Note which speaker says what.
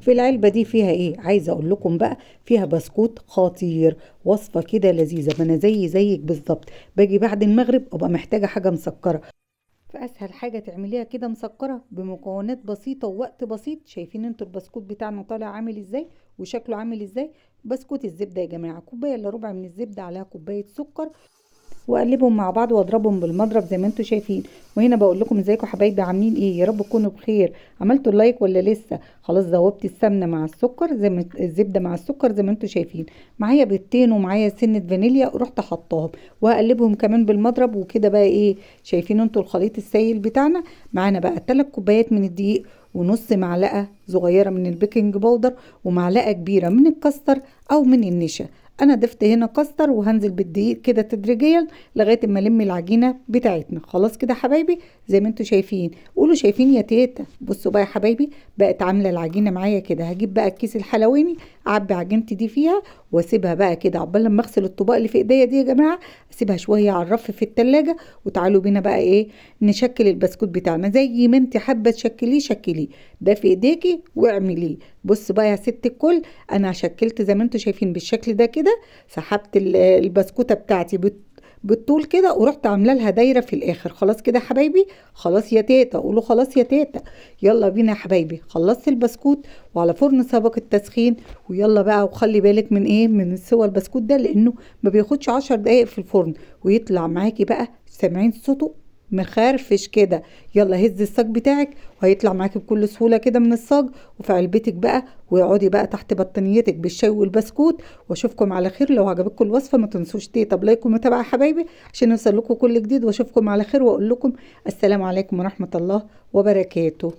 Speaker 1: في العلبة دي فيها ايه؟ عايزه اقول لكم بقى فيها بسكوت خطير، وصفه كده لذيذة. ما انا زي زيك بالظبط، باجي بعد المغرب ابقى محتاجه حاجة مسكره، فاسهل حاجة تعمليها كده مسكره بمكونات بسيطة ووقت بسيط. شايفين انتوا البسكوت بتاعنا طالع عامل ازاي وشكله عامل ازاي؟ بسكوت الزبدة يا جماعة، كوباية الا ربع من الزبدة عليها كوباية سكر، واقلبهم مع بعض واضربهم بالمضرب زي ما انتوا شايفين. وهنا بقول لكم ازيكم حبايبي، عاملين ايه؟ يا رب تكونوا بخير. عملتوا ال like ولا لسه؟ خلاص ذوبت السمنة مع السكر زي ما الزبدة مع السكر زي ما انتوا شايفين. معايا بيضتين ومعايا سنة فانيليا، رحت حطاهم وهقلبهم كمان بالمضرب. وكده بقى ايه، شايفين انتوا الخليط السائل بتاعنا. معانا بقى 3 كوبايات من الدقيق، ونص معلقه صغيرة من ال baking powder، ومعلقة كبيرة من الكاستر او من النشا. انا ضفت هنا كاستر، وهنزل بالدقيق كده تدريجيا لغاية اما الم العجينة بتاعتنا. خلاص كده حبايبي زي ما انتوا شايفين، قولوا شايفين يا تيتا. بصوا بقى يا حبايبي بقت عامله العجينة معايا كده. هجيب بقى الكيس الحلواني اعبي عجينتي دي فيها، واسيبها بقى كده عقبال لما اغسل الطبق اللي في ايديا دي يا جماعة، اسيبها شوية على الرف في التلاجة. وتعالوا بينا بقى ايه نشكل البسكوت بتاعنا زي ما انت حابة تشكليه شكلية، ده في ايديكي واعمليه. بصوا بقى يا ست الكل، انا شكلت زي ما انتوا شايفين بالشكل ده كده، سحبت البسكوته بتاعتي بالطول كده، ورحت عامله لها دايرة في الاخر. خلاص كده يا حبايبي، خلاص يا تيتا، قولوا خلاص يا تيتا. يلا بينا يا حبايبي، خلصت البسكوت وعلى فرن سابق التسخين. ويلا بقى، وخلي بالك من ايه، من سوى البسكوت ده، لانه ما بياخدش 10 دقايق في الفرن ويطلع معاكي بقى سامعين صوته مخرفش كده. يلا هز الصاج بتاعك وهيطلع معاكي بكل سهولة كده من الصاج، وفي علبتك بقى، واقعدي بقى تحت بطانيتك بالشاي والبسكوت. واشوفكم على خير. لو عجبتكم الوصفة ما تنسوش طب like ومتابعة يا حبايبي عشان يوصل لكم كل جديد. واشوفكم على خير، واقول لكم السلام عليكم ورحمة الله وبركاته.